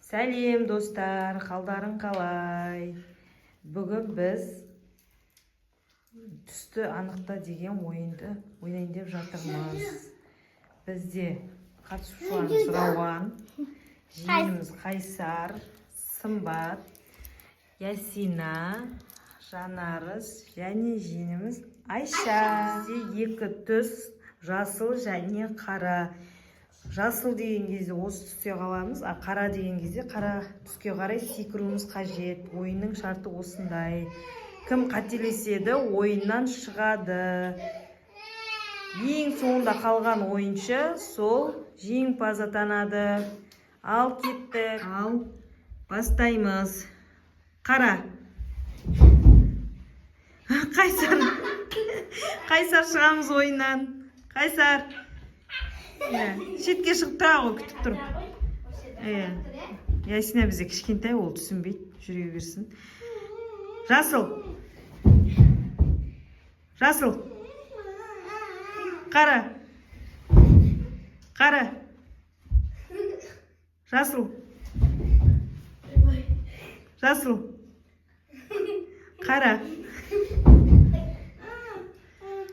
Сәлем, достар! Қалдарың қалай? Бүгін біз «Түсті анықта» деген ойынды ойнайын деп жатырмыз. Бізде қатысушыларымыз Рауан, жиеніміз Қайсар, Сымбат, Ясина, Жанарыс және жиеніміз Айша. Бізде екі түс: жасыл және қара. Жасыл деген кезде осы түсте қаламыз, а қара деген кезде қара түске қарай секіруіміз қажет. Ойынның шарты осындай: кім қателеседі, ойыннан шығады. Ең соңында қалған ойыншы сол жеңімпаз атанады. Ал, кеттік! Ал, бастаймыз. Қара. Қайсар, Қайсар, шығамыз ойыннан. Қайсар, иә, шетке шығып тұра ғой, күтіп тұр. Иә, Ясина бізде кішкентай, ол түсінбейді, жүре берсін. Жасыл, жасыл, қара, қара, жасыл, жасыл, қара,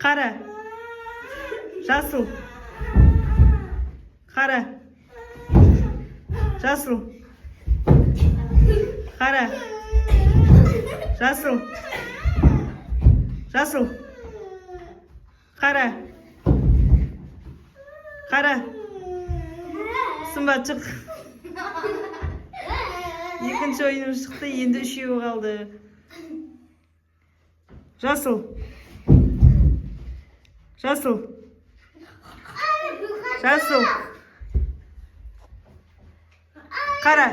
қара, жасыл, қара, жасыл, қара, жасыл, жасыл, қара, қара. Сымбат, шық. Екінші ойынымыз шықты, енді үшеуі қалды. Жасыл, жасыл, жасыл, қара,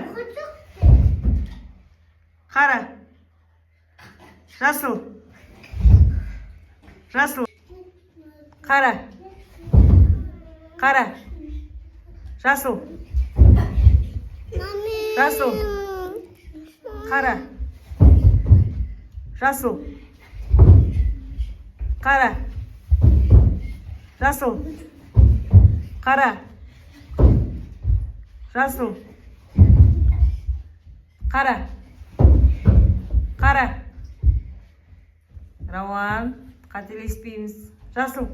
қара, жасыл, жасыл, қара, қара, жасыл, жасыл, қара, жасыл, қара, жасыл, қара, жасыл, қара, қара. Рауан, қателеспейміз. Жасыл,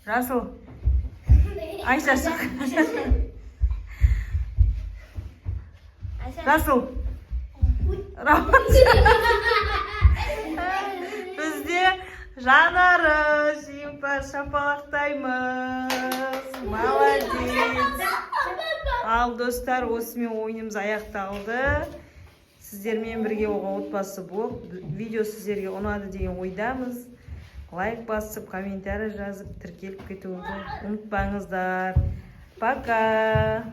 жасыл. Айша, шық. Жасыл. Рауан. Бізде Жанары жеңімпаз, шапалақтаймыз, молодец! Ал, достар, осымен ойынымыз аяқталды. Сіздермен бірге болған отбасы блог. Видео сіздерге ұнады деген ойдамыз. Лайк басып, комментарий жазып, тіркеліп кетуді ұмытпаңыздар. Пока!